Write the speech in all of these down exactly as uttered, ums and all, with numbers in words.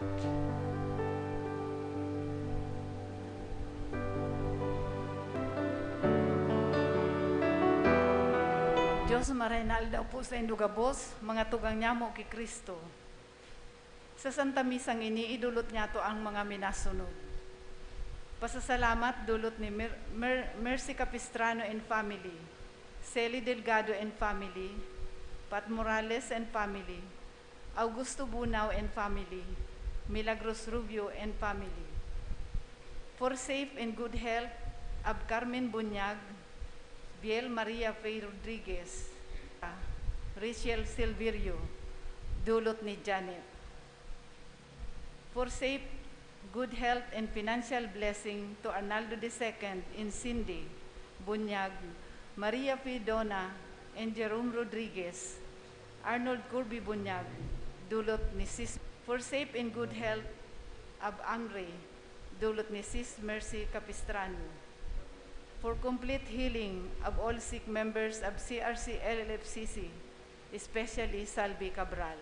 Dios, maray na aldaw po saindo gabos, mga tugang nyamo ki Cristo. Sa Santa Misang ini, idolot nyato ang mga minasunod. Pasasalamat dolot ni Mer-, Mer-, Mercy Capistrano and family, Celi Delgado and family, Pat Morales and family, Augusto Bunao and family, Milagros Rubio and family. For safe and good health of Carmen Bunyag, Biel Maria Faye Rodriguez, Rachel Silverio, dolot ni Janet. For safe, good health and financial blessing to Arnaldo the second and Cindy Bunyag, Maria Faye Dona and Jerome Rodriguez, Arnold Kirby Bunyag, dolot ni Sis. For safe and good health of Angre, dolot ni Sis Mercy Capistrano. For complete healing of all sick members of C R C L L F C C, especially Salvi Cabral.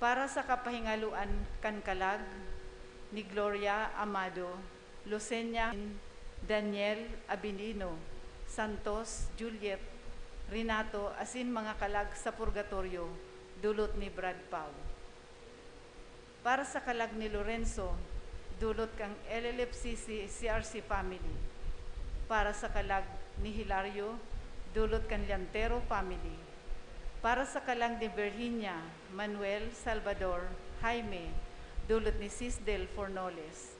Para sa kapahingaloan kan kalag ni Gloria Amado, Lucenia, Daniel, Abilino, Santos, Juliet, Renato, asin mga kalag sa purgatoryo, dolot ni Brad Pau. Para sa kalag ni Lorenzo, dolot kan L L F C C C R C family. Para sa kalag ni Hilario, dolot kan Llantero family. Para sa kalag ni Virginia, Manuel, Salvador, Jaime, dolot ni Sis Del Fornoles.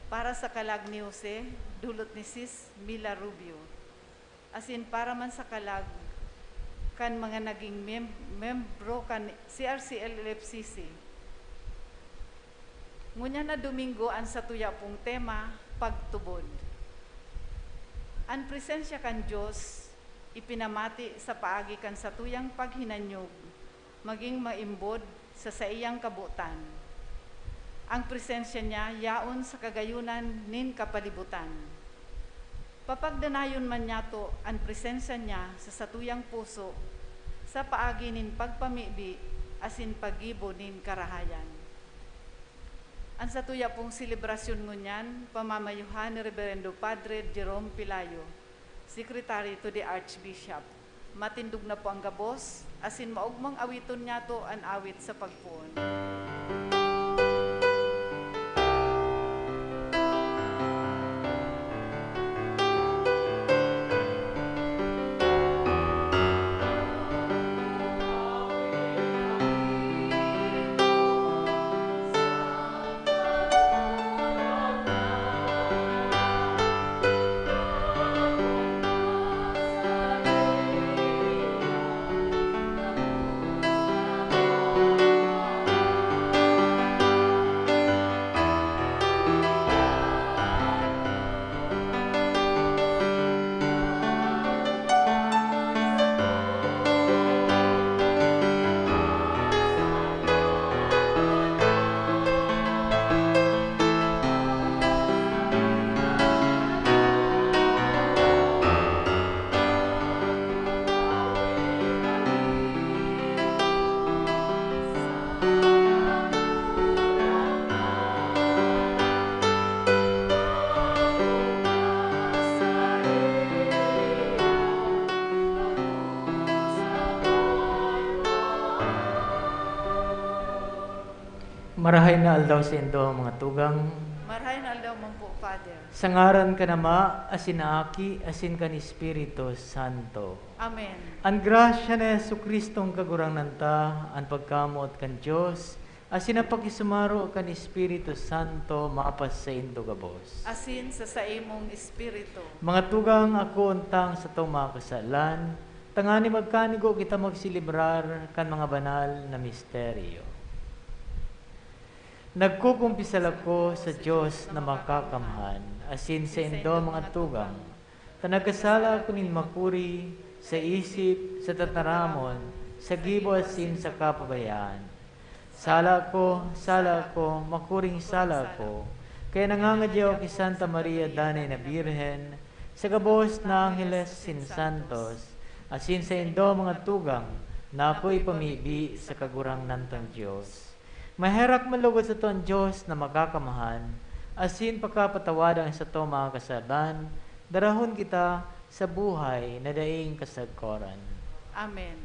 Para sa kalag ni Jose, dolot ni Sis Mila Rubio. Asin para man sa kalag kan mga naging mem-, membro kan C R C L L F C C. Ngunyan na Domingo an satuya pong tema, Pagtubod. An presensya kan Dios ipinamati sa paagi kan satuyang paghinanyog magin maimbod sa saiyang kabotan. Ang presensya niya yaon sa kagayonan nin kapalibutan. Papagdanayon man niyato an presensya niya sa satuyang puso sa paagi nin pagpamibi asin paggibo nin karahayan. An satuya pong selebrasyon ngunyan, pamamayohan ni Reberendo Padre Jerome Pelayo, Secretary to the Archbishop. Matindog na po ang gabos, asin maogmang awiton niyato an awit sa pagpoon. Marahay na aldaw saindo, mga tugang. Marahay na aldaw man po, Father. Sa ngaran kan Ama, asin na Aki, asin kan Espiritu Santo. Amen. An grasya ni Jesu-Cristong Kagurangnan ta, an pagkamoot kan Dios, asin an pakisumaro kan Espiritu Santo, mapas saindo gabos. Asin sa saimong espiritu. Mga tugang, akoon ta ang satong mga kasalan, tanganing magkanigo kita magselebrar kan mga banal na misteryo. Nagkukumpisal ako sa Dios na makakamhan, asin saindo, mga tugang, ta nagkasala ako nin makuri sa isip, sa tataramon, sa gibo asin sa kapabayaan. Sala ako, sala ako, makuring sala ako, kaya nangangadya ako ki Santa Maria Danay na Birhen, sa gabos na angheles asin santos, asin saindo, mga tugang, na ako ipamibi sa Kagurangnan tang Dios. Maherak man logod sato an Dios na Makakamhan, asin pakapatawad an satong mga kasalan, darahon kita sa buhay na daing kasagkoran. Amen.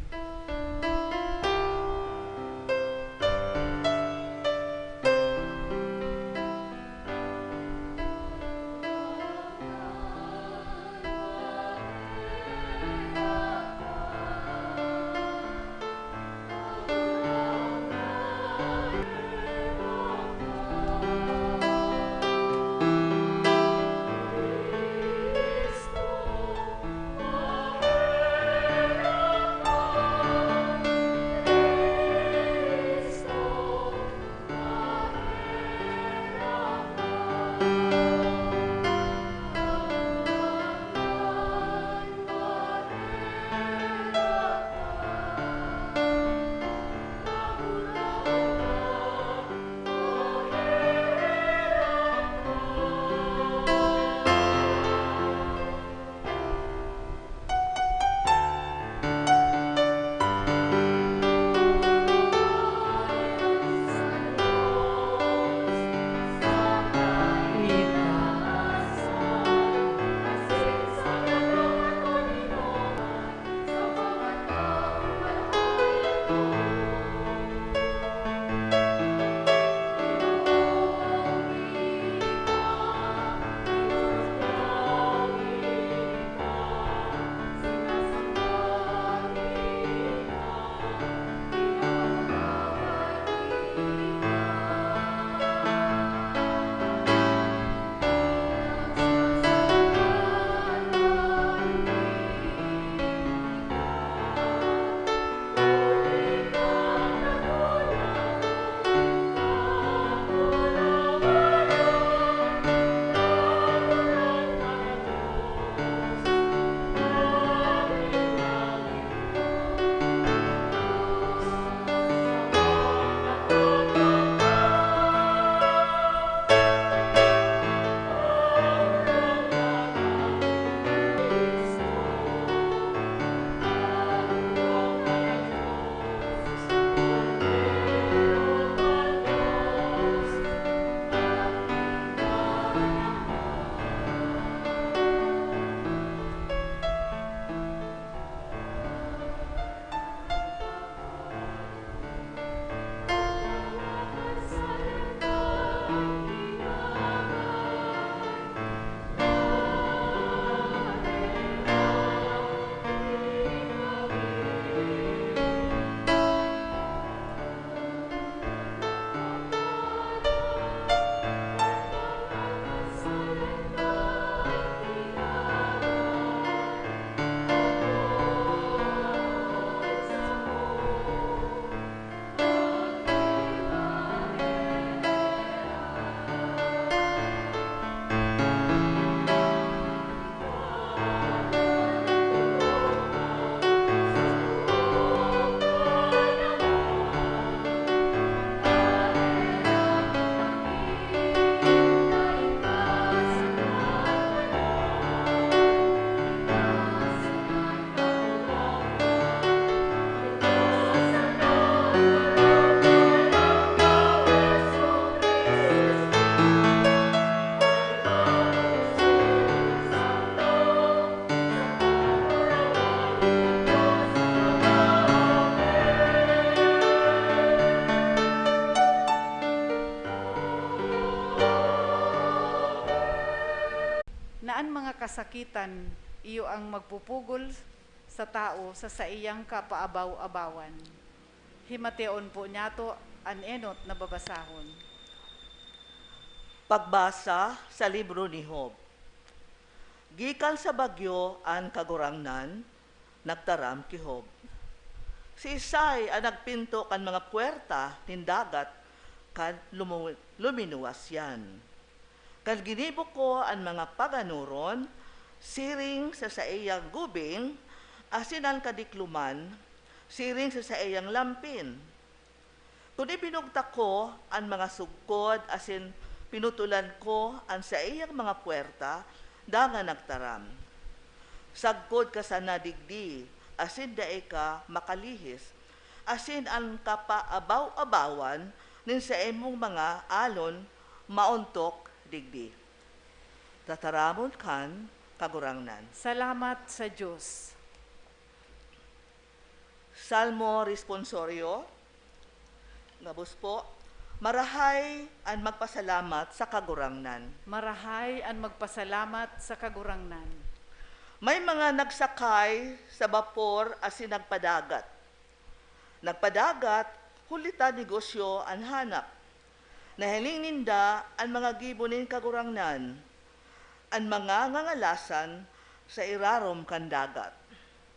Na an mga kasakitan iyo ang magpupugol sa tawo sa saiyang kapaabaw-abawan. Himateon po niyato an enot na babasahon. Pagbasa sa libro ni Job. Gikan sa bagyo an Kagurangnan nagtaram ki Job. Siisay an nagpinto kan mga puwerta nin dagat kan lumu-, luminuwas iyan? Kan ginibo ko an mga paganoron siring sa saiyang gubing, asin an kadikloman siring sa saiyang lampin. Kun ibinugtak ko an mga sugkod asin pinutulan ko an saiyang mga puwerta, dangan nagtaram, "Sagkod ka sana digdi, asin dai ka makalihis," asin an kapaabaw-abawan nin saimong mga alon maontok digdi. Tataramon kan Kagurangnan. Salamat sa Dios. Salmo Responsorio. Gabos po, marahay an magpasalamat sa Kagurangnan. Marahay an magpasalamat sa Kagurangnan. May mga nagsakay sa bapor asin nagpadagat. Nagpadagat huli ta negosyo an hanap. Nahiling ninda an mga gibo nin Kagurangnan, an mga ngangalasan sa irarom kan dagat.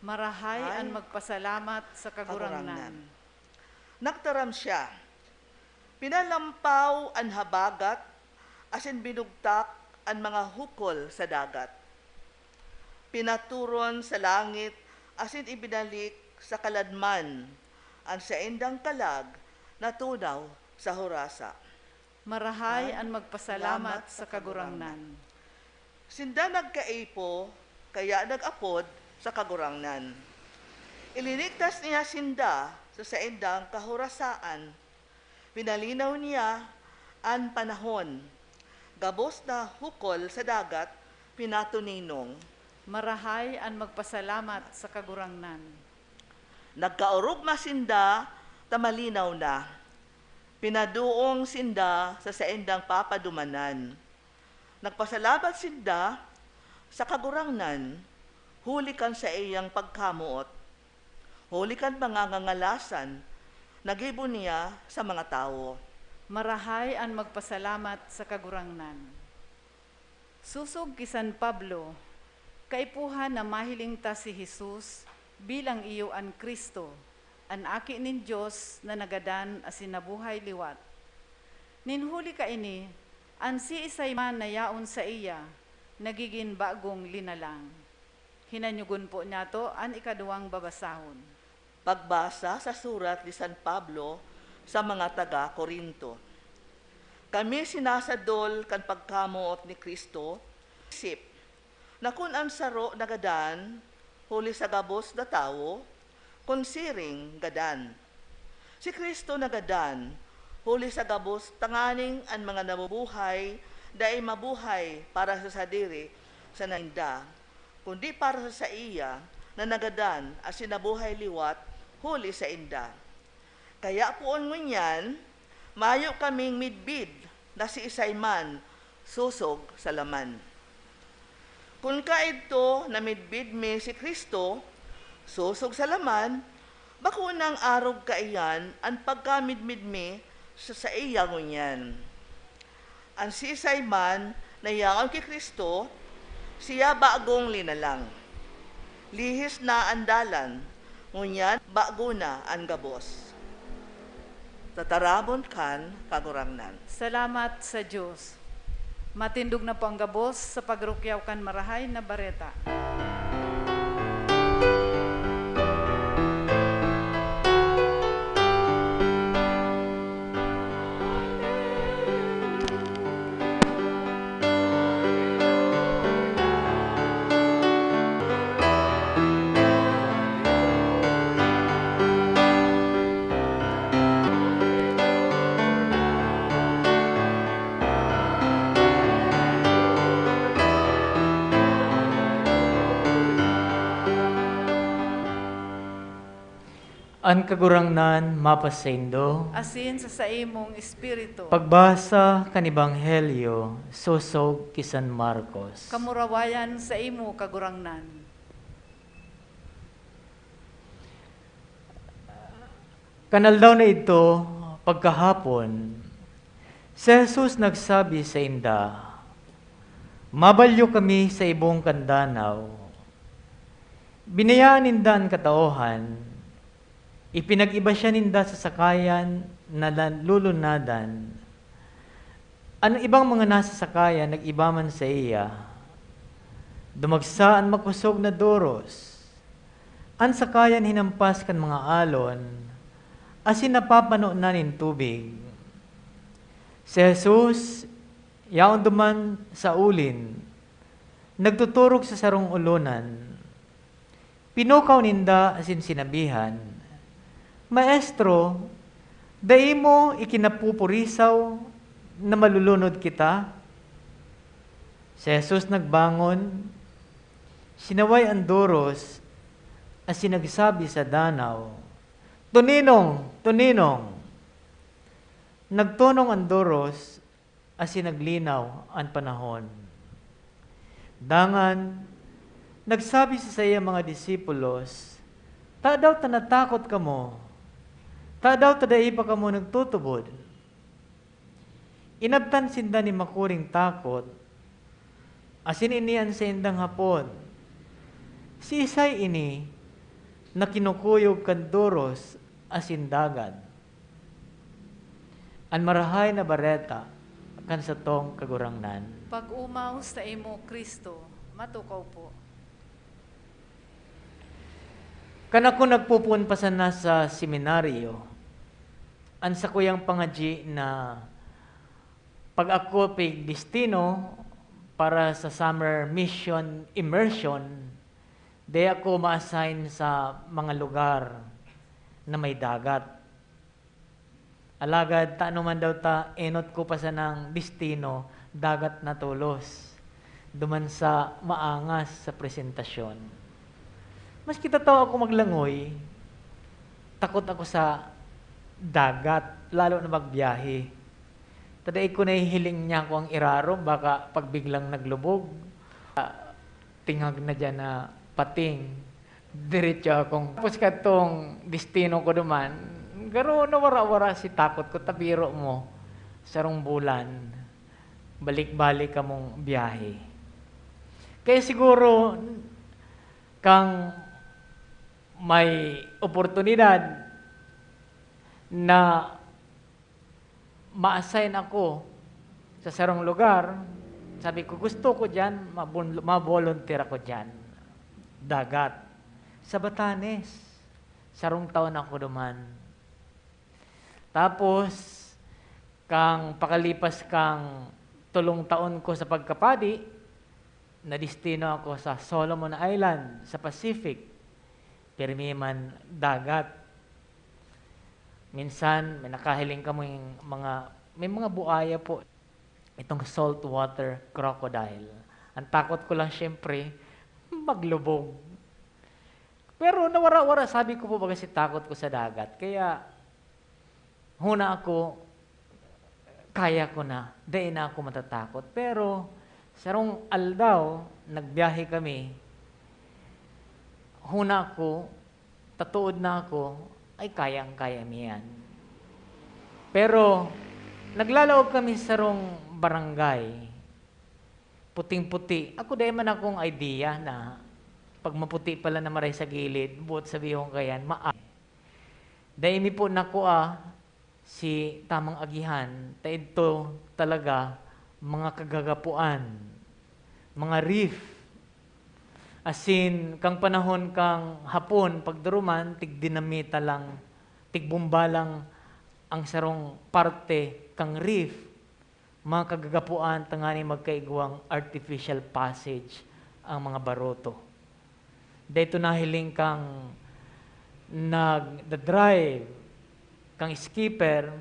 Marahay an Ay, magpasalamat sa Kagurangnan. Kagurangnan. Nagtaram siya. Pinalampaw an habagat asin binugtak an mga hukol sa dagat. Pinaturon sa langit asin ibinalik sa kaladman an saindang kalag na tunaw sa hurasa. Marahay Ay, an magpasalamat salamat sa sa Kagurangnan. Kagurangnan. Sinda nagkaipo, kaya nag-apod sa Kagurangnan. Ilinigtas niya sinda sa saindang kahurasaan. Pinalinaw niya an panahon. Gabos na hukol sa dagat, pinatuninong. Marahay an magpasalamat sa Kagurangnan. Nagkaorog na sinda ta malinaw na. Pinaduong sinda sa saindang papadumanan. Nagpasalamat sinda sa Kagurangnan huli kan saiyang pagkamoot, huli kan mga ngangalasan na gibo niya sa mga tawo. Marahay an magpasalamat sa Kagurangnan. Sosog ki San Pablo, kaipuhan na mahiling ta si Jesus bilang iyo an Cristo, an Aki nin Dios na nagadan asin nabuhay liwat. Nin huli kaini, an siisay man na yaon saiya, nagigin bagong linalang. Hinanyogon po niyato an ikaduwang babasahon. Pagbasa sa surat ni San Pablo sa mga taga Corinto. Kami sinasadol kan pagkamoot ni Cristo, isip na kun an saro nagadan huli sa gabos na tawo, kun siring gadan. Si Cristo nagadan huli sa gabos tanganing an mga nabubuhay dai mabuhay para sa sadiri sa nainda, kundi para sa saiya na nagadan asin nabuhay liwat huli sainda. Kaya poon ngunyan, mayo kaming midbid na siisay man sosog sa laman. Kun kaidto namidbid mi si Cristo, sosog sa laman, bako nang arog kaiyan an pagkamidbid mi sa saiya ngunyan. An siisay man na yaon ki Cristo, siya bagong linalang. Lihis na an dalan, ngunyan bago na an gabos. Tataramon kan Kagurangnan. Salamat sa Dios. Matindog na po ang gabos sa pagrukyaw kan Marahay na Bareta. An Kagurangnan mapasaindo. Asin sa saimong espiritu. Pagbasa kan Ebanghelyo sosog ki San Marcos. Kamurawayan saimo, Kagurangnan. Kan aldaw na idto, pagkahapon, si Jesus nagsabi sainda, "Mabalyo kami sa ibong kan danaw." Binayaan ninda an katauhan, ipinag-iba siya ninda sa sakayan na nanlulunadan. An ibang mga nasa sakayan nag-iba man saiya. Dumagsa an makosog na doros. An sakayan hinampas kan mga alon, asin napapano na nin tubig. Si Jesus, yaon duman sa olin, nagtuturog sa sarong olonan. Pinukaw ninda asin sinabihan, "Maestro, Dai mo ikinapupurisaw na malulunod kita? Si Jesus nagbangon, sinaway an doros asin nagsabi sa danaw, "Tuninong! Tuninong!" Nagtonong an doros asin naglinaw an panahon. Dangan, nagsabi sa saiyang mga disipulos, "Tadaw ta natakot kamo? Tadaw ta dai pa kamo nagtutubod?" Inabtan sinda nin makuring takot, asin ini an saindang hapot, "Siisay ini na kinukuyog kan doros asin dagat?" An Marahay na Bareta kan satong Kagurangnan. Pag-omaw saimo, Cristo. Matukaw po. Kan ako nagpopoon pa sana sa seminaryo, an sakuyang pangadyi na pag ako pigdestino para sa summer mission immersion, dai ako ma-assign sa mga lugar na may dagat. Alagad tano man daw ta enot ko pa sanang destino, dagat na tolos, duman sa maangas sa presentasyon. Maski tataw ako maglangoy, takot ako sa dagat, lalo na magbiyahe. Ta dai ko nahihiling niya ako ang irarom, baka pagbiglang naglubog, tingag na diyan na pating, diretso akong, tapos katong destino ko duman, garo nawara-wara si takot ko, tabiro mo, sarong bulan, balik-balik kamong biyahe. Kaya siguro, kang may oportunidad na ma-assign ako sa sarong lugar, sabi ko, "Gusto ko diyan, mabon-, ma-volunteer ako diyan." Dagat. Sa Batanes. Sarong taon ako duman. Tapos, kang pakalipas kang tolong taon ko sa pagkapadi, nadestino ako sa Solomon Island, sa Pacific. Pirmi man dagat. Minsan, may nakahiling kaming mga, may mga buaya po. Itong saltwater crocodile. Ang takot ko lang, siyempre, maglubog. Pero nawara-wara, sabi ko po, baga si takot ko sa dagat. Kaya, huna ako, kaya ko na, dai na ako matatakot. Pero, sarong aldaw, nagbiyahe kami, huna ako, tatuod na ako, ay, kayang-kaya mi yan. Pero, naglalaog kami sa sarong barangay, puting-puti. Ako, dai man akong idea na pag maputi pala na maray sa gilid, buot sabihon kayan, maa-, dai mi po nakua si tamang agihan, ta idto talaga mga kagagapuan, mga reef. Asin, kang panahon kang hapon, pagduruman, tigdinamita lang, tigbomba lang ang sarong parte kang reef. Mga kagagapuan, tanganing magkaigwang artificial passage ang mga baroto. Dai to nahiling kang nagda-drive, kang skipper,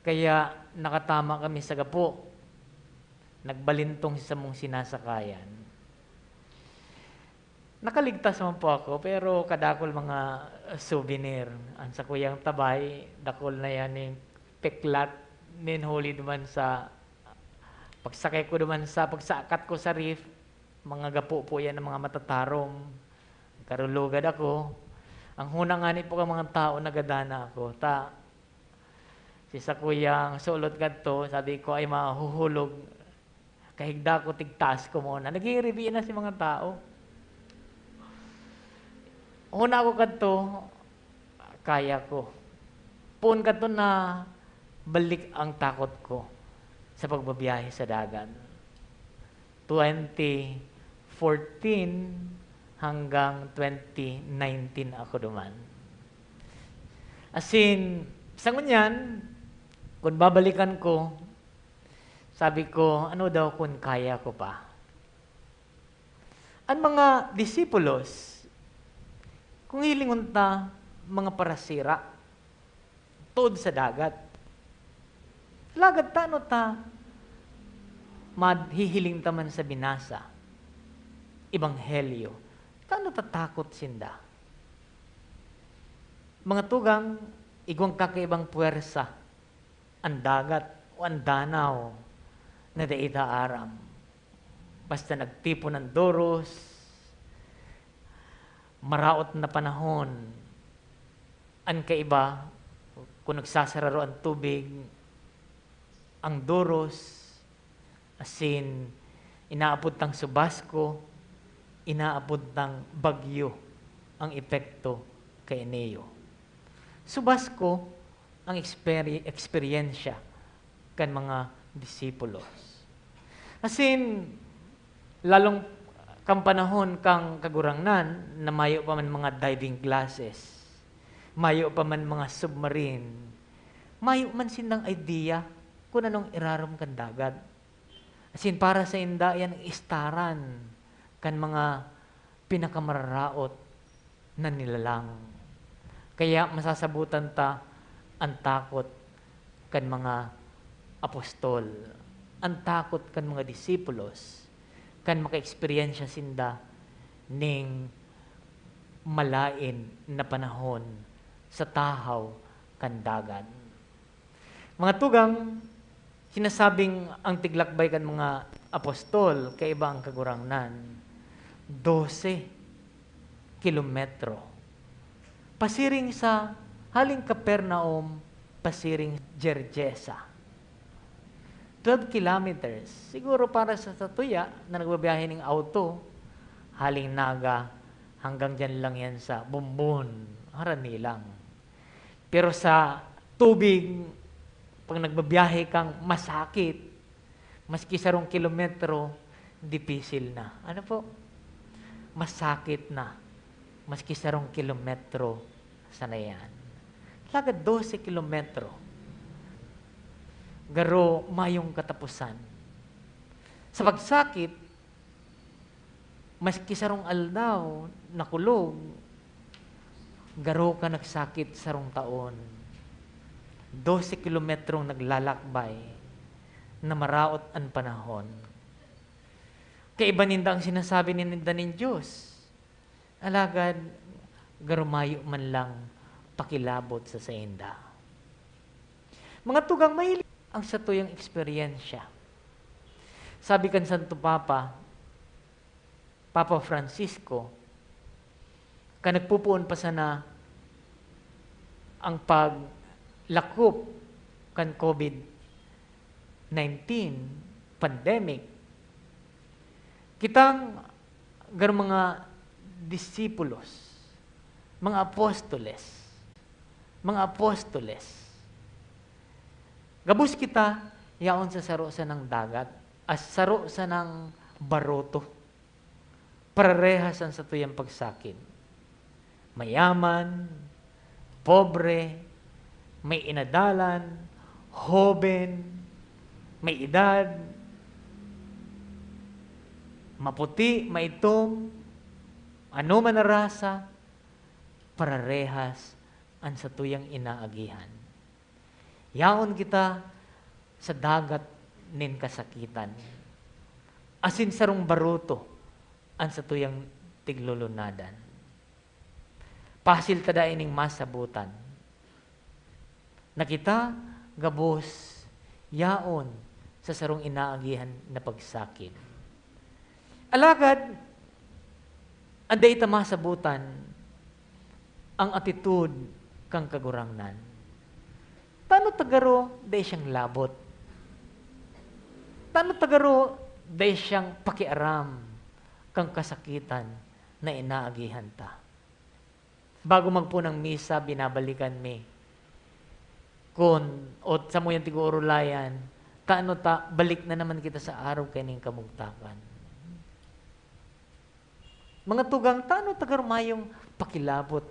kaya nakatama kami sa gapo. Nagbalintong sa samong sinasakayan. Nakaligtas man po ako, pero kadakul mga souvenir. Ang sakuyang tabay, dakul na yan ning peklat, nin huli duman sa pagsakay ko duman sa, pagsakat ko sa reef, mga gapo po yan ng mga matatarom. Karulugad ako. Ang huna ngani po ka mga tao, nagadana ako. Ta, si sakuyang sulot kadto, sabi ko, "Ay, mahuhulog." Kahigda ko, tigtaas ko muna. Naghihiribi na si mga tao. Huna ako kadto, kaya ko. Poon kadto na balik ang takot ko sa pagbabiyahe sa dagat. Twenty fourteen hanggang twenty nineteen ako duman. As in, sa ngunyan, kung babalikan ko, sabi ko, "Ano daw kung kaya ko pa?" An mga disipulos, kung hilingon ta, mga parasira. tuod sa dagat. Alagad tano ta mahihiling ta man sa binasa, ebanghelyo, tano ta takot sinda? Mga tugang, igwang kakaibang puwersa an dagat o an danaw na dai ta aram. Basta nagtipon an doros, maraot na panahon, an kaiba, kun nagsasararo an tubig, ang doros, asin inaapod tang subasko, inaapod tang bagyo ang epekto kaini. Subasko ang eksperi-, eksperyensya kan mga disipulos. Asin, lalong kan panahon kan Kagurangnan na mayo pa man mga diving glasses, mayo pa man mga submarine, mayo man sindang idea kun anong irarom kan dagat. Asin para sainda, iyan ang istaran kan mga pinakamararaot na nilalang. Kaya masasabotan ta an takot kan mga apostol, an takot kan mga disipulos, kan makaeksperyensya sinda ning malaen na panahon sa tahaw kan dagat. Mga tugang, sinasabing ang tiglakbay kan mga apostol kaiba an Kagurangnan, dose kilometro. Pasiring sa, haling Capernaum, pasiring Gergesa. Twelve kilometers. Siguro para sa satuya na nagbabiyahe ning auto, haling Naga, hanggang diyan lang yan sa Bombon, harani lang. Pero sa tubig, pag nagbabiyahe kang masakit, maski sarong kilometro, dipisil na. Ano po? Masakit na. Maski sarong kilometro sana yan. Alagad dose kilometro. Garo mayong kataposan. Sa pagsakit, maski sarong aldaw, nakulog, garo ka nagsakit sarong taon. Dose kilometrong naglalakbay na maraot an panahon. Kaiba ninda ang sinasabi ninda nin Diyos. Alagad, garo mayo man lang pakilabot sa sainda. Mga tugang, mahiling ang satuyang eksperyensya. Sabi kan Santo Papa, Papa Francisco, kan nagpupoon pa sana ang paglakop kan COVID nineteen pandemic, kitang garo mga disipulos, mga apostoles, mga apostoles. Gabos kita yaon sa saro sanang dagat, as saro sanang baroto. Pararehas an satuyang pagsakit. Mayaman, pobre, may inadalan, hoben, may edad, maputi, maitom, anoman na rasa, pararehas an satuyang inaagihan. Yaon kita sa dagat nin kasakitan, asin sarong baroto an satuyang tiglulunadan. Pasil ta dai ning masabotan na kita gabos yaon sa sarong inaagihan na pagsakit. Alagad, an dai ta masabotan ang atitude kan Kagurangnan. Tano ta garo dai siyang labot? Tano ta garo dai siyang pakiaram kan kasakitan na inaagihan ta? Bago magpoon ang misa, binabalikan mi. Kun, o samuyang tig-oorolayan, tano ta balik na naman kita sa arog kaining kamugtakan? Mga tugang, tano ta garo mayong pakilabot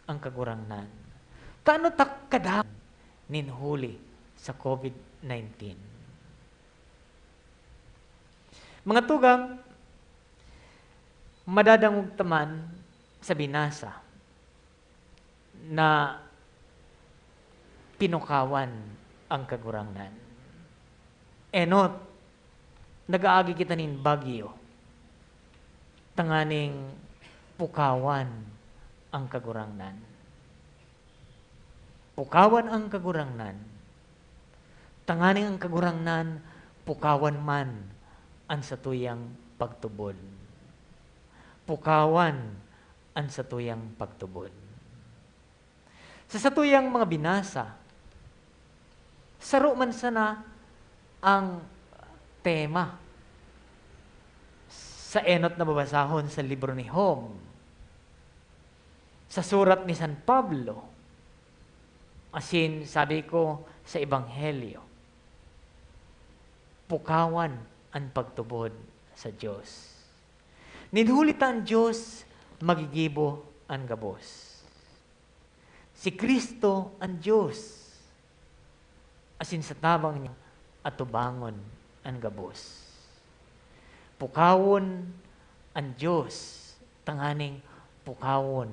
ang Kagurangnan? Tano ta kadam nin huli sa COVID nineteen? Mga tugang, madadangog ta man sa binasa na pinukawan ang Kagurangnan. Enot, nag-aagi kita nin bagyo, tanganing pukawan ang Kagurangnan. Pukawan ang Kagurangnan, tanganing ang Kagurangnan pukawan man an satuyang pagtubod. Pukawan an satuyang pagtubod. Sa satuyang mga binasa, saro man sana ang tema sa enot na babasahon sa libro ni Job. Sa surat ni San Pablo, asin sabi ko sa Ebanghelyo, pukawan an pagtubod sa Dios. Nin huli ta an Dios magigibo an gabos. Si Cristo an Dios, asin sa tabang niya atubangon an gabos. Pukawon an Dios tanganing pukawon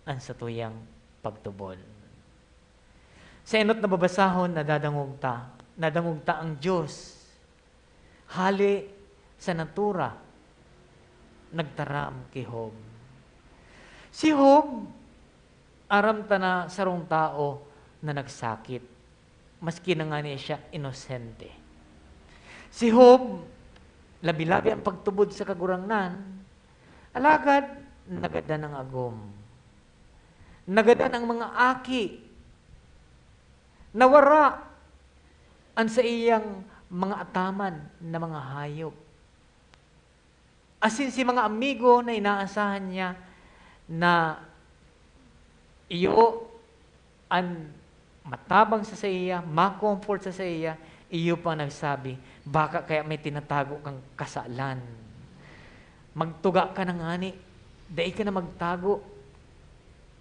an satuyang pagtubod. Sa enot na babasahon, nadadangog ta, nadangog ta ang Dios hale sa natura nagtaram ki Job. Si Job, aram ta na sarong tao na nagsakit, maski na ngani siya inosente. Si Job, labi-labi ang pagtubod sa Kagurangnan, alagad nagadan ang agom. Nagadan ang mga aki. Nawara an saiyang mga ataman na mga hayop. Asin si mga amigo na inaasahan niya na iyo an matabang sa saiya, ma-comfort sa saiya, iyo pa nagsabi, "Baka kaya may tinatago kang kasalan. Magtuga ka na ngani, dai ka na magtago."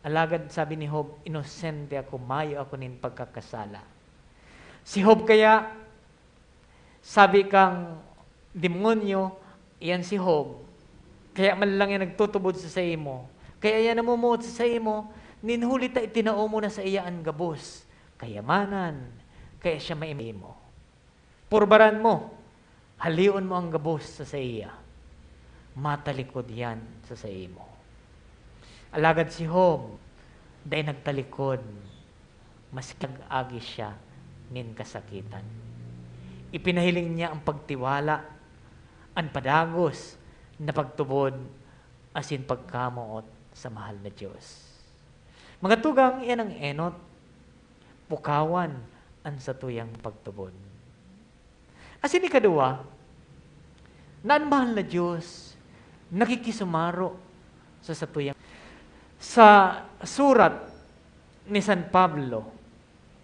Alagad sabi ni Job, "Inosente ako, mayo ako nin pagkakasala." Si Job kaya, sabi kan demonyo, "Iyan si Job. Kaya man lang yan nagtutubod sa saimo. Kaya yan namumuot sa saimo, nin huli ta itinao mo na saiya an gabos. Kayamanan, kaya siya maimo. Purbaran mo, halion mo ang gabos sa saiya. Matalikod yan sa saimo." Alagad si Job, dai nagtalikod, maski nag-agi siya nin kasakitan. Ipinahiling niya ang pagtiwala, an padagos na pagtubod, asin pagkamoot sa mahal na Dios. Mga tugang, iyan ang enot, pukawan an satuyang pagtubod. Asin ikaduwa, na an mahal na Dios nakikisumaro sa satuyang. Sa surat ni San Pablo,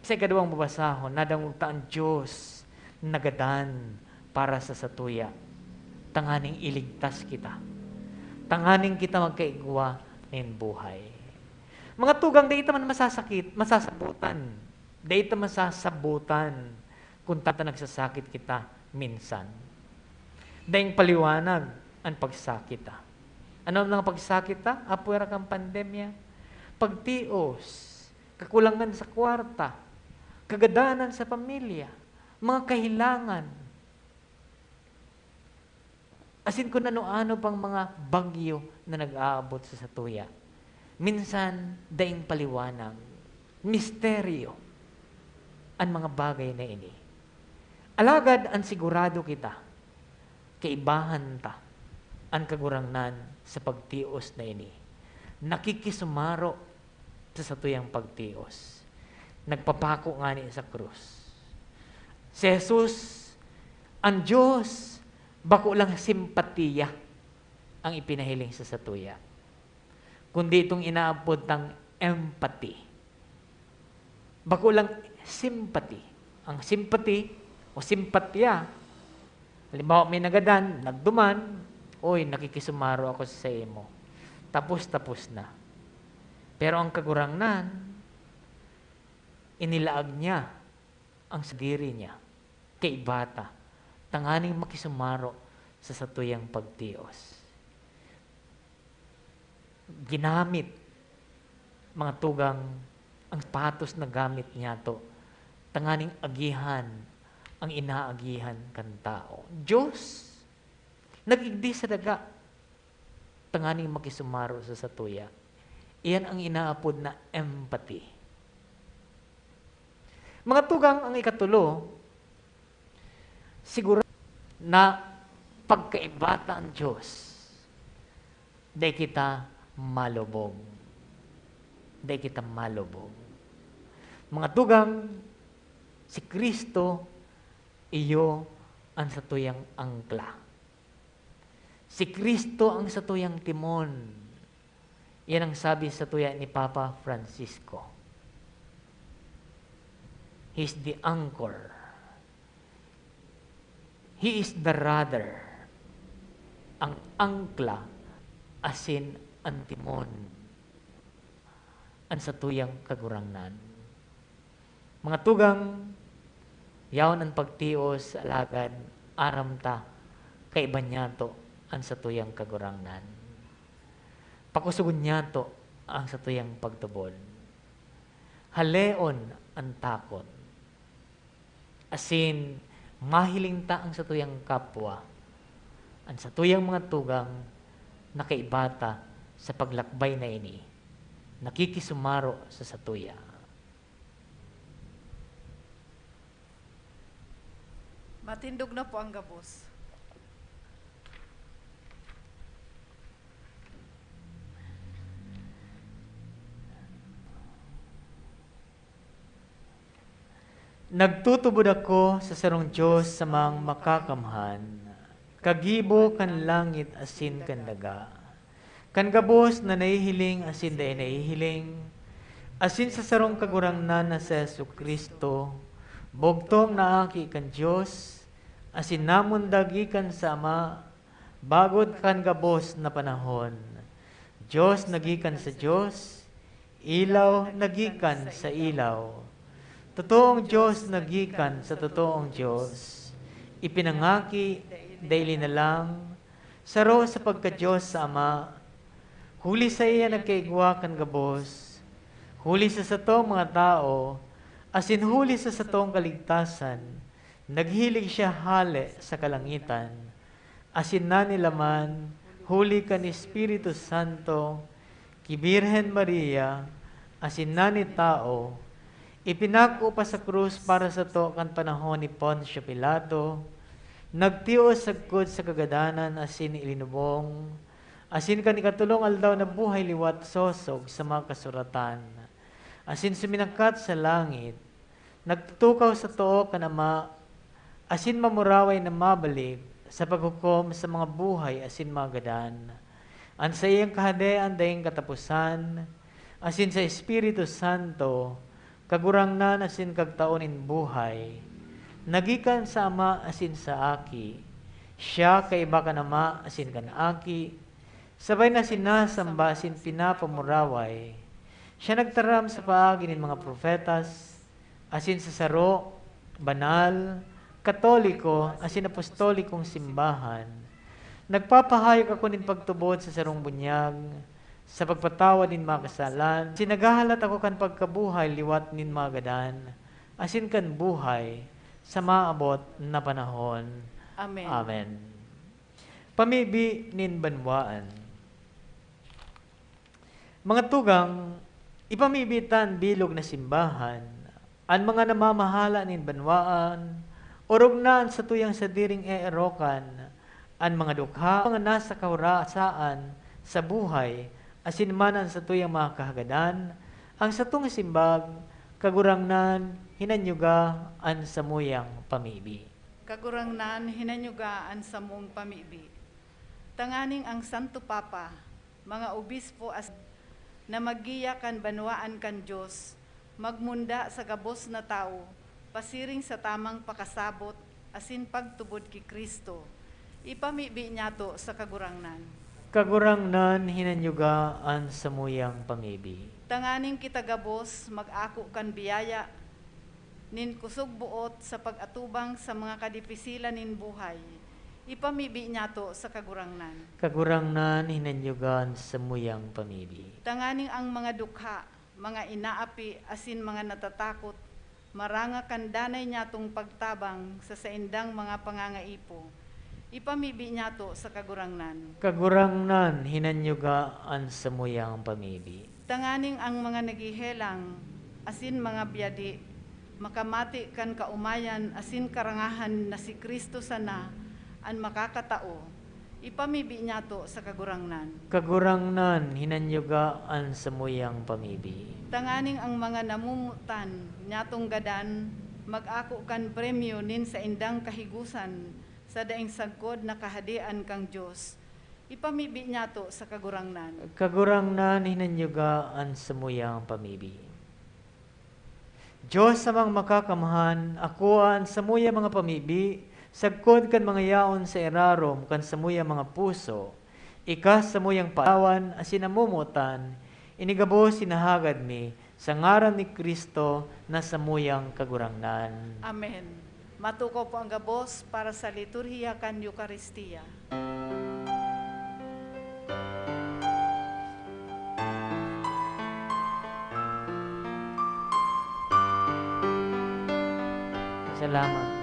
sa ikaduwang babasahon, nadangog ta an Dios nagadan para sa satuya, tanganing iligtas kita, tanganing kita magkaigwa nin buhay. Mga tugang, dai ta man masasakit, masasabutan. Dai ta masasabutan kun ta nagsasakit kita minsan. Daing paliwanag an pagsakit ta. Ano ang mga pagsakit ta? Apwera kan pandemya, pagtios, kakulangan sa kwarta, kagadanan sa pamilya, mga kahilangan, asin kun ano-ano pang mga bagyo na nag-aabot sa satuya. Minsan, daing paliwanag, misteryo, an mga bagay na ini. Alagad an sigurado kita, kaibahan ta an Kagurangnan sa pagtios na ini. Nakikisumaro sa satuyang pagtios. Nagpapako ngani sa krus. Si Jesus, an Dios, bako lang simpatiya ang ipinahiling sa satuya, kundi itong inaapod tang empathy. Bako lang sympathy. Ang sympathy o simpatya, halimbawa, may nagadan, nagduman, "Uy, nakikisumaro ako sa saimo." Tapos, tapos na. Pero ang Kagurangnan, inilaag niya ang sadiri niya kaiba ta, tanganing makisumaro sa satuyang pagtios. Ginamit, mga tugang, ang sapatos na gamit niyato Tanganing agihan ang inaagihan kan tawo. Diyos, nag-igdi sa daga, tanganing makisumaro sa satuya. Iyan ang inaapod na empathy. Mga tugang, ang ikatulo, siguro na pagkaiba ta an Diyos, dai kita malubog. Dai kita malubog. Mga tugang, si Cristo iyo an satuyang angkla. Si Cristo ang satuyang timon. Yan ang sabi satuya ni Papa Francisco. He's the anchor. He is the rudder. Ang angkla asin an timon. An satuyang Kagurangnan. Mga tugang, yaon an pagtios, alagad aram ta, kaiba niyato an satuyang Kagurangnan. Pakusogon niyato ang satuyang pagtubod. Haleon an takot. Asin mahiling ta an satuyang kapwa, an satuyang mga tugang na kaiba ta sa paglakbay na ini, nakikisumaro sa satuya. Matindog na po ang gabos. Nagtutubod ako sa sarong Diyos samang makakamhan, kagibo kan langit asin kan daga, kan gabos na nahihiling asin dai nahihiling, asin sa sarong Kagurangnan na si Jesu-Cristo, bugtong na Aki kan Diyos, asin namundag gikan sa Ama, bagod kan gabos na panahon. Diyos na gikan sa Diyos, ilaw na gikan sa ilaw. Totoong Diyos na gikan sa totoong Diyos. Ipinangaki, dai linalang, saro sa pagka-Diyos sa Ama. Huli saiya nagkaigwa kan gabos. Huli sa satong mga tawo, asin huli sa satong kaligtasan, naghilig siya hale sa kalangitan. Asin nanilaman, huli kan Espiritu Santo, ki Birhen Maria, asin nani tawo, ipinako pa sa krus para sato kan panahon ni Poncio Pilato, nagtios sagkod sa kagadanan asin ilinubong, asin kan ikatolong aldaw nabuhay liwat sosog sa mga kasuratan, asin suminakat sa langit. Nagtutukaw sa too kan Ama, asin mamuraway na mabalik sa paghukom sa mga buhay asin mga gadan. An saiyang Kahadean daing kataposan, asin sa Espiritu Santo, Kagurangnan asin Kagtao nin buhay, na gikan sa Ama asin sa Aki. Siya kaiba kan Ama asin kan Aki, sabay na sinasamba asin pinapamuraway. Siya nagtaram sa paagi nin mga propetas, asin sa saro, banal, katoliko, asin apostolikong simbahan. Nagpapahayag ako nin pagtubod sa sarong bunyag, sa pagpatawad nin mga kasalan, asin naghahalat ako kan pagkabuhay liwat nin mga gadan, asin kan buhay sa maabot na panahon. Amen. Amen. Pamibi nin banwaan. Mga tugang, ipamibi ta an bilog na simbahan, an mga namamahala nin banwaan, orog na an satuyang sadiring eerokan, an mga dukha, mga nasa kahorasaan sa buhay, asin man an satuyang mga kahagadan, ang satong simbag, Kagurangnan, hinanyuga an samuyang pamibi. Kagurangnan, hinanyuga an samong pamibi. Tanganing ang Santo Papa, mga obispo as-, na maggiya kan banwaan kan Dios, magmunda sa gabos na tawo, pasiring sa tamang pakasabot asin pagtubod ki Cristo. Ipamibi niyato sa Kagurangnan. Kagurangnan, hinanyuga an samuyang pamibi. Tanganing kita gabos mag-ako kan biyaya nin kusog boot sa pag-atubang sa mga kadipisilan nin buhay, ipamibi niyato sa Kagurangnan. Kagurangnan, hinanyuga an samuyang pamibi. Tanganing ang mga dukha, mga inaapi, asin mga natatakot, Maranga kan danay niyatong pagtabang sa saindang mga pangangaipo. Ipamibi niyato sa Kagurangnan. Kagurangnan, hinanyuga an samuyang pamibi. Tanganing ang mga naghehelang asin mga byadi makamati kan kaomayan asin karangahan na si Cristo sana an makakatao, ipamibi niyato sa Kagurangnan. Kagurangnan, hinanyuga an samuyang pamibi. Tanganing ang mga namomotan niyatong gadan mag-ako kan premyo nin saindang kahigosan sa daing sagkod na Kahadean kan Dios, ipamibi niyato sa Kagurangnan. Kagurangnan, hinanyuga an samuyang pamibi. Dios Amang Makakamhan, akoa an samuyang mga pamibi, sagkod kan mga yaon sa irarom kan samuyang mga puso, ika samuyang patawan asin namomotan, ini gabos hinahagad mi sa ngaran ni Cristo na samuyang Kagurangnan. Amen. Matukaw po ang gabos para sa liturhiya kan Eukaristia. Salamat. Salamat.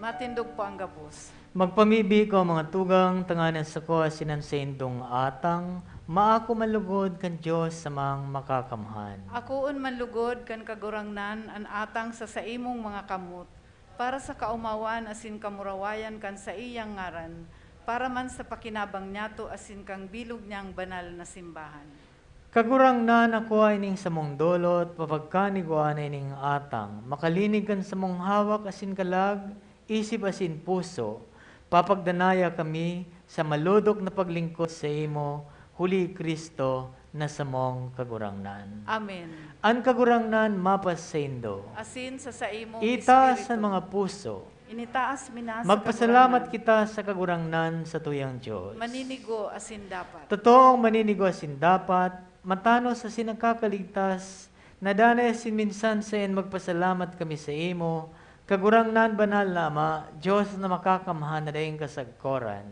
Matindog po ang gabos. Magpamibi ko, mga tugang, tanganing sako asin an saindong atang maako manlugod kan Dios Amang Makakamhan. Akoon manlugod kan Kagurangnan an atang sa saimong mga kamot, para sa kaomawan asin kamurawayan kan saiyang ngaran, para man sa pakinabang niyato asin kan bilog niyang banal na simbahan. Kagurangnan, akoa ining samong dolot, papagkanigwaan na ining atang, makalinig kan samong hawak asin kalag, isip asin puso, papagdanaya kami sa malodok na paglingkod saimo, huli Cristo na samong Kagurangnan. Amen. An Kagurangnan mapasaindo. Asin sa saimong Itaas espiritu. An mga puso. Initaas mi na sa Magpasalamat Kagurangnan. Kita sa Kagurangnan, satuyang Dios. Maninigo asin dapat. Totoong maninigo asin dapat, matanos asin nakakaligtas, na danay asin minsan saen magpasalamat kami saimo, Kagurangnan, banal na Ama, Dios na makakamhan na daing kasagkoran.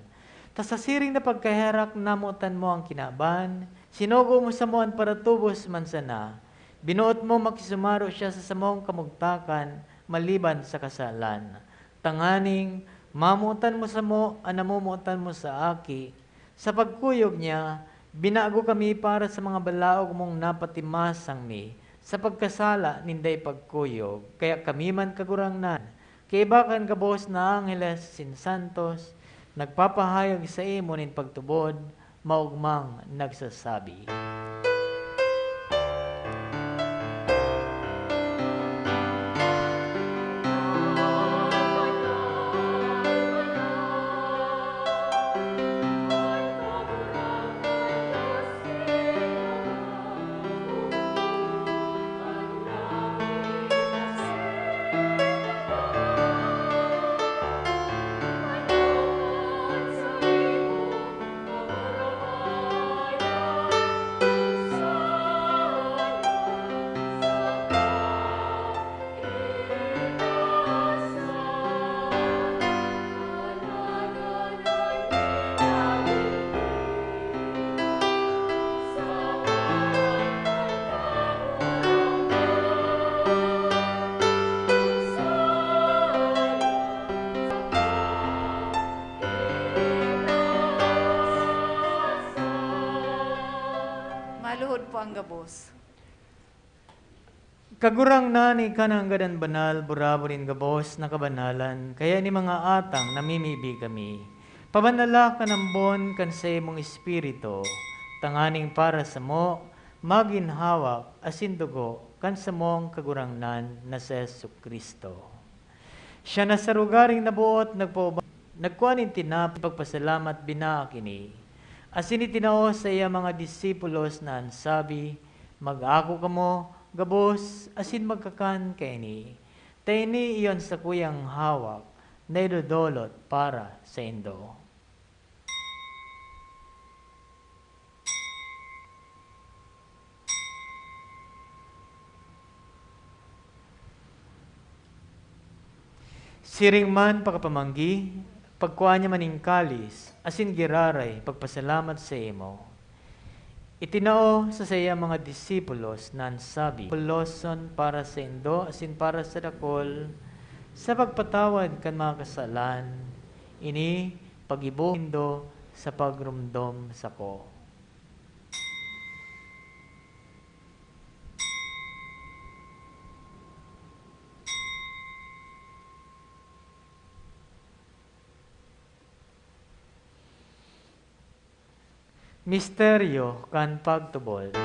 Ta sa siring na pagkaherak, namotan mo an kinaban, sinugo mo samo an paratubos man sana. Binoot mo makisumaro siya sa samong kamugtakan maliban sa kasalan, tanganing mamotan mo samo an namomotan mo sa Aki. Sa pagkuyog niya, binago kami para sa mga balaog mong napatimasang mi sa pagkasala nin dai pagkuyog. Kaya kami man, Kagurangnan, kaiba kan gabos na angheles asin santos, nagpapahayag saimo nin pagtubod, maogmang nagsasabi. Ang gabos. Kagurangnan, ika na nanggad an banal, burabod nin gabos na kabanalan, kaya ini mga atang namimibi kami. Pabanala kan ambon kan saimong Espiritu, tanganing para samo, magin hawak asin dugo kan samong Kagurangnan na si Jesu-Cristo. Siya na sa rogaring naboot nagpauba-, nagkua nin tinapay, pagpasalamat, binaak ini, asin itinao sa iya mga disipulos na an sabi, "Mag-ako kamo gabos asin magkakan kaini, ta ini iyo an sakuyang hawak na idodolot para saindo." Siring man pakapamanggi, pagkua niya man nin kalis, asin giraray pagpasalamat saimo. Itinao sa saiyang mga disipulos na an sabi, "Puloson para saindo asin para sa dakul sa pagpatawad kan mga kasalan, ini paggibo nindo sa pagromdom sako." Misteryo kan pagtubod.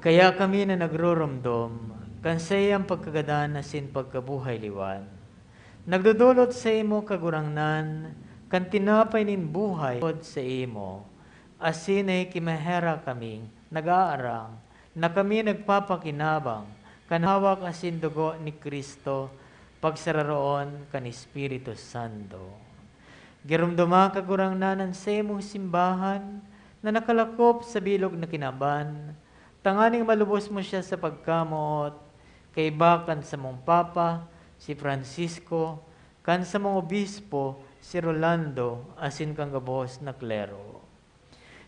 Kaya kami na nagroromdom kan saiyang pagkagadan asin pagkabuhay liwat, nagdodolot saimo, Kagurangnan, kan tinapay nin buhay saimo, asin nakikimaherak kaming nag-aarang na kami nagpapakinabang kan hawak asin dugo ni Cristo, pagsararoon kan Espiritu Santo. Giromdoma, Kagurangnan, an saimong simbahan na nakalakop sa bilog na kinaban, tanganing malubos mo siya sa pagkamoot, kaiba kan samong Papa, si Francisco, kan samong Obispo, si Rolando, asin kan gabos na klero.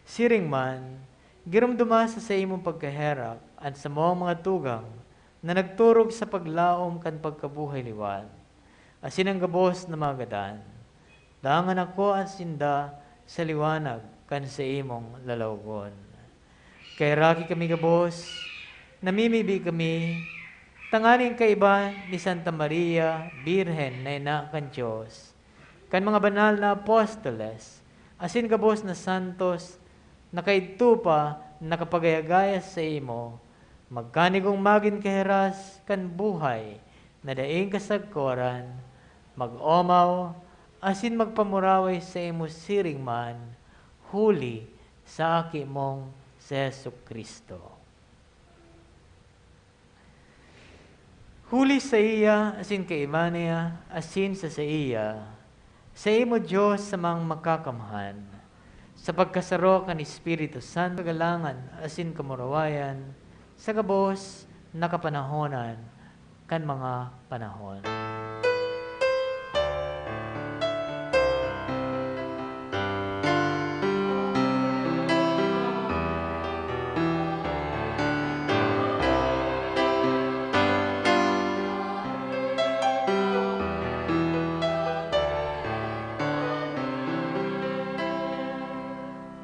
Siring man, giromdoma sa saimong pagkaherak an samong mga tugang na nagturog sa paglaom kan pagkabuhay liwat, asin an gabos na mga gadan. Dangan ako an sinda sa liwanag kan saimong lalawgon. Kaheraki kami gabos, namimibi kami, tanganing kaiba ni Santa Maria, Birhen na ina kan Dios, kan mga banal na apostoles, asin gabos na santos na kaidto pa nakapagayagaya saimo, magkanigong magin kahiras kan buhay na daing kasagkoran, mag-omaw asin magpamuraway saimo siring man, huli sa Aki mong si Jesu-Cristo. Huli saiya, asin kaiba niya, asin sa saiya, saimo, Dios, samang makakamhan, sa pagkasaro kan Espiritu Santo, kagalangan asin kamurawayan, sa gabos na kapanahonan kan mga panahon.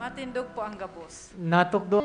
Matindog po ang gabos. Natukdo.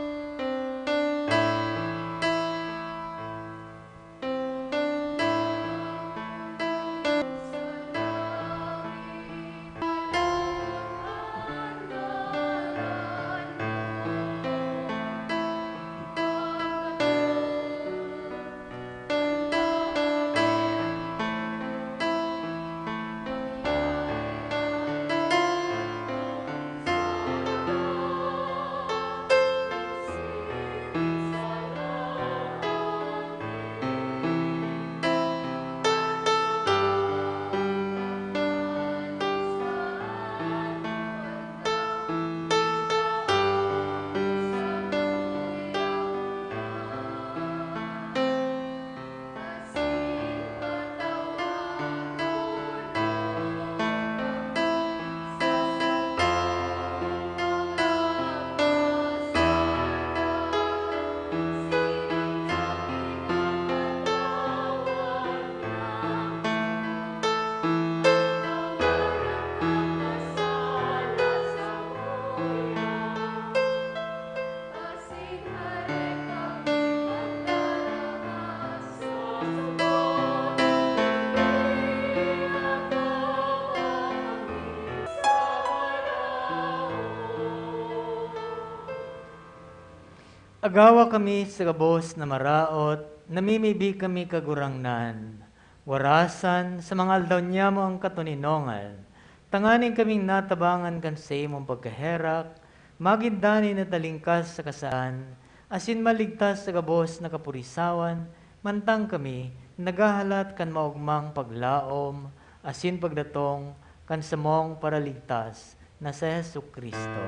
Agawa kami sa gabos na maraot, namimibi kami, Kagurangnan. Warasan sa mga aldaw niyamo ang katoninongan, tanganing kaming natabangan kan saimong pagkaherak, magin danay na talingkas sa kasalan, asin maligtas sa gabos na kapurisawan, mantang kami naghahalat kan maogmang paglaom asin pagdatong kan samong Paraligtas na si Jesu-Cristo.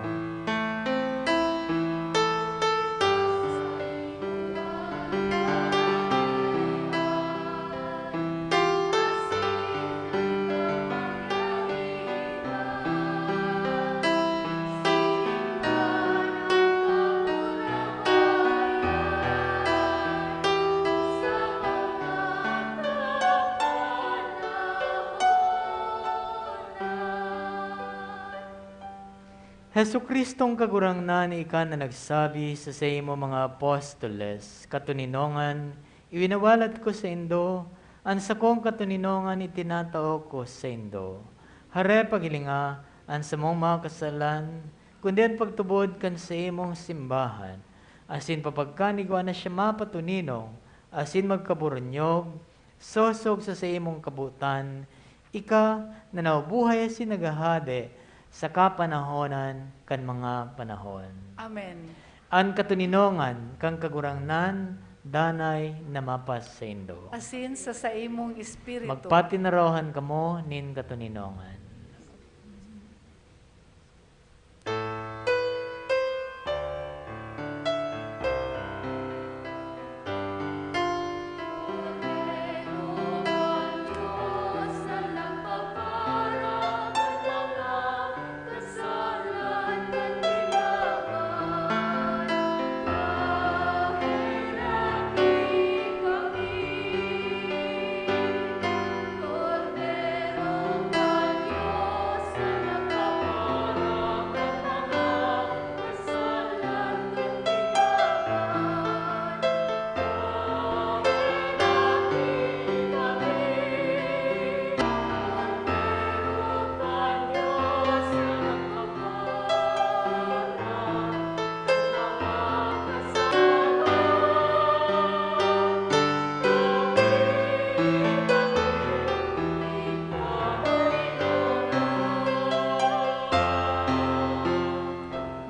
Jesu-Cristong Kagurangnan, ika na nagsabi sa saimo mga apostoles, "Katoninongan, iwinawalat ko saindo, an sakong katoninongan itinatao ko saindo." Hare paghilinga an samong mga kasalan, kundi an pagtubod kan saimong simbahan, asin papagkanigwa na siya mapatoninong asin magkaburunyog, sosog sa saimong kabotan, ika na nabubuhay asin naghahade sa kapanahonan kan mga panahon. Amen. An katoninongan kan Kagurangnan danay na mapasaindo. Asin sa saimong espiritu. Magpatinarahan kamo nin katoninongan.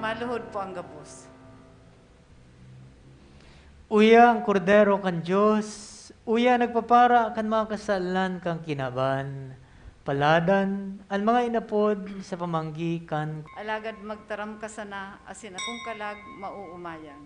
Maluhod po ang gabos. Uya an Kordero kan Dios, uya an nagpapara kan mga kasalan kan kinaban. Paladan an mga inapod sa pamanggi kan. Alagad magtaram ka sana, asin akong kalag maoomayan.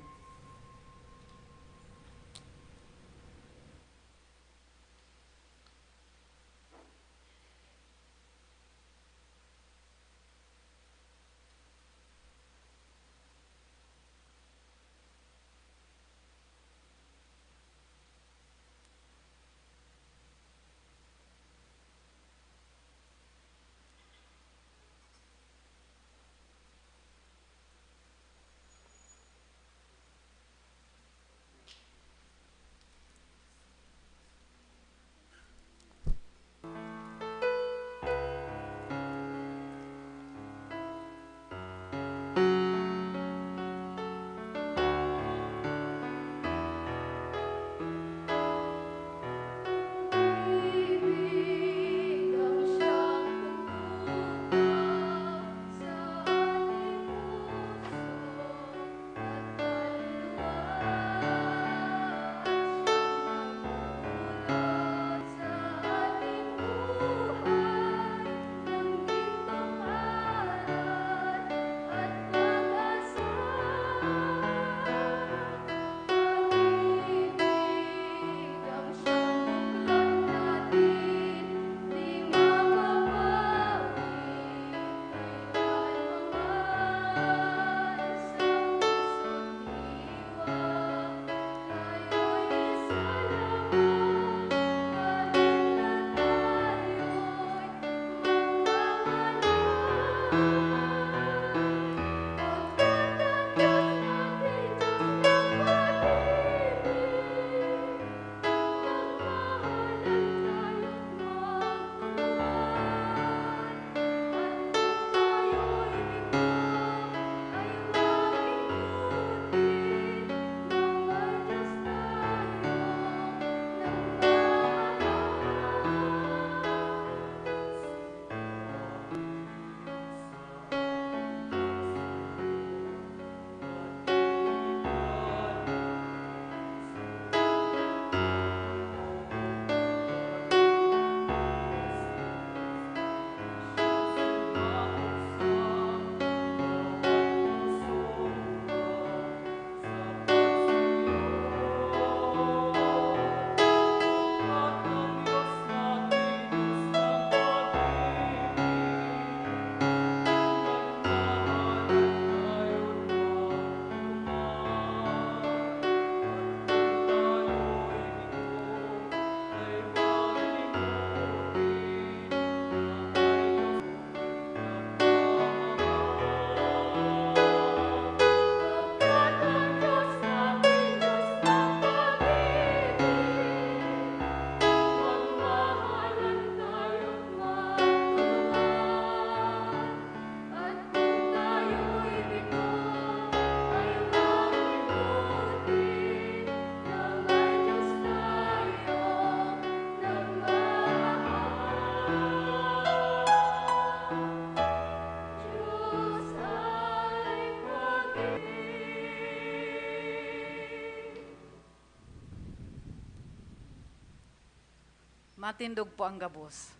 Tindog po ang gabos.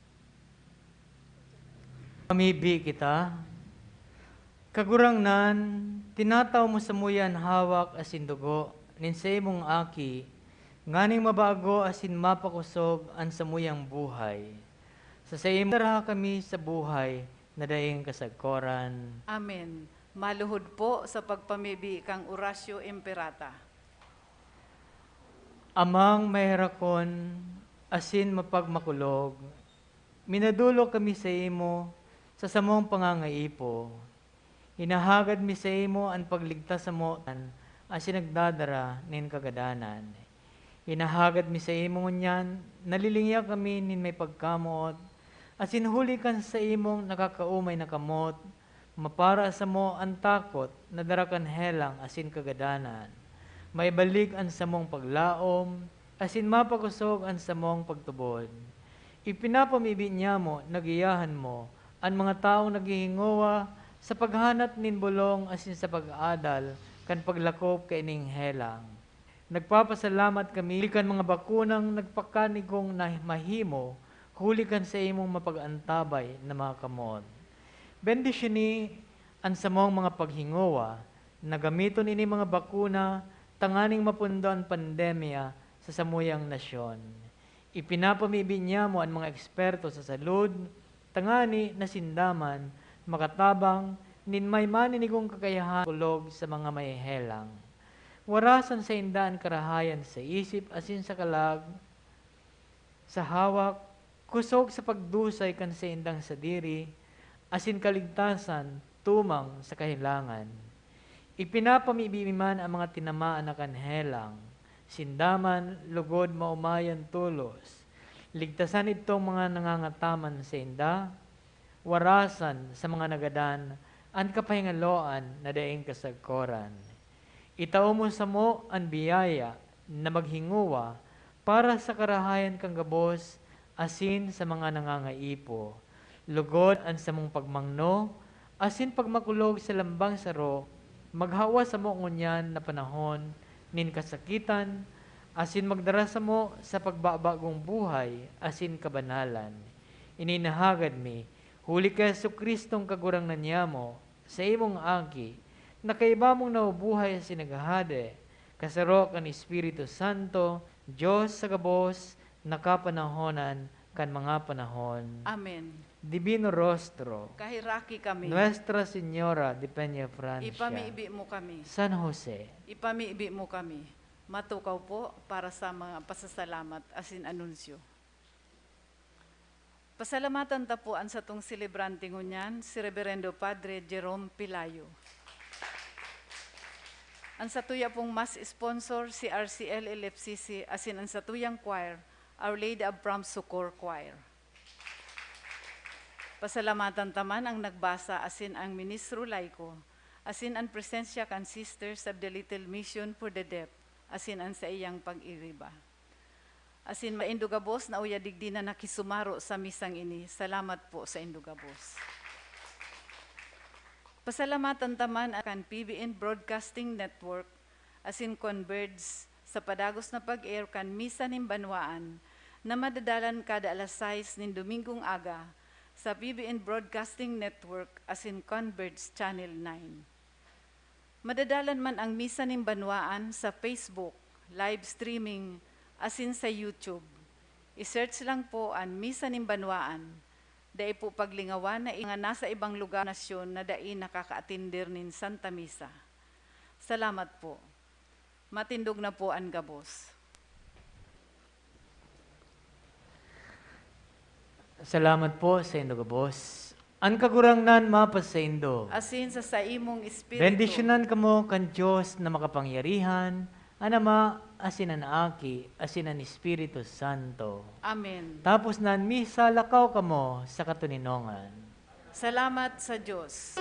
Mamibi kita. Kagurangnan, tinataw mo samuya an hawak asin dugo nin saimong Aki, nganing mabago asin mapakosog an samuyang buhay. Sa saimo daraha kami sa buhay na daing kasagkoran. Amen. Maluhod po sa pagpamibi kang Horacio Imperata. Amang maherakon asin mapagmakulog, minadolok kami saimo sa samong pangangaipo. Hinahagad mi saimo an pagligtas samo asin nagdadara nin kagadanan. Hinahagad mi saimo ngunyan, nalilingya kami nin may pagkamoot, asin huli kan saimong nakakaumay na kamot, mapara samo an takot na dara kan helang asin kagadanan. Maibalik an samong paglaom, asin mapakosog an samong pagtubod. Ipinapamibi niyamo na giyahan mo an mga tawong naghihingowa sa paghanap nin bolong asin sa pag-adal kan paglakop kaining helang. Nagpapasalamat kami kan mga bakunang nagpakanigong na mahimo huli kan saimong mapag-antabay na mga kamot. Bendisyoni an samong mga paghingowa na gamiton ini mga bakuna tanganing mapundo an pandemya sa samuyang nasyon. Ipinapamibi niyamo an mga eksperto sa salud, tangani na sinda man makatabang nin may maninigong kakayahan kulog sa mga mahehelang. Warasan sainda an karahayan sa isip asin sa kalag, sa hawak, kosog sa pagdusay kan saindang sadiri, asin kaligtasan tumang sa kahelangan. Ipinapamibi man an mga tinamaan na kan helang, sinda man lugod maomayan tolos. Ligtasan idtong mga nangangataman sainda, warasan sa mga nagadan an kapahingaloan na daing kasagkoran. Itao mo samo an biyaya na maghingowa para sa karahayan kan gabos asin sa mga nangangaipo. Lugod an samong pagmangno asin pagmakulog sa lambang saro, maghawa samo ngunyan na panahon nin kasakitan, asin magdara samo sa pagbabagong buhay asin kabanalan. Ininahagad mi, huli ki Jesu-Cristong Kagurangnan niyamo, saimong Aki, na kaiba mong nabubuhay asin naghahade, kasaro kan Espiritu Santo, Dios sa gabos na kapanahonan kan mga panahon. Amen. Divino Rostro, Kaheraki kami. Nuestra Señora de Peñafrancia, Ipamibi mo kami. San Jose, Ipamibi mo kami. Matukaw po para sa mga pasasalamat asin anunsyo. Pasalamatan ta po an satong selebrante ngunyan, si Reberendo Padre Jerome Pelayo. An satuya pong mass sponsor, si R C L L F C C, asin an satuyang choir, Our Lady of Prom Succor Choir. Pasalamatan ta man an nagbasa asin an ministro laiko, asin an presensya kan Sisters of the Little Mission for the Deaf, asin an saiyang pag-iriba. Asin maindo gabos na uya digdi na nakisumaro sa misang ini. Salamat po saindo gabos. Pasalamatan ta man kan P B N Broadcasting Network asin Converge sa padagos na pag-air kan Misa nin Banwaan na madadalan kada alas sais nin Domingong aga sa P B N Broadcasting Network asin Converge Channel nine. Madadalan man ang Misa nin Banwaan sa Facebook, live streaming, asin sa YouTube. I-search lang po an Misa nin Banwaan. Dai po paglingawan na i-, mga nasa ibang lugar, nasyon na dai nakakaatender nin Santa Misa. Salamat po. Matindog na po an gabos. Salamat po saindo gabos. An Kagurangnan mapasaindo. Asin sa saimong espiritu. Bendisyonan kamo kan Dios na makapangyarihan, an Ama, asin an Aki, asin an Espiritu Santo. Amen. Tapos na an misa, lakaw kamo sa katoninongan. Salamat sa Dios.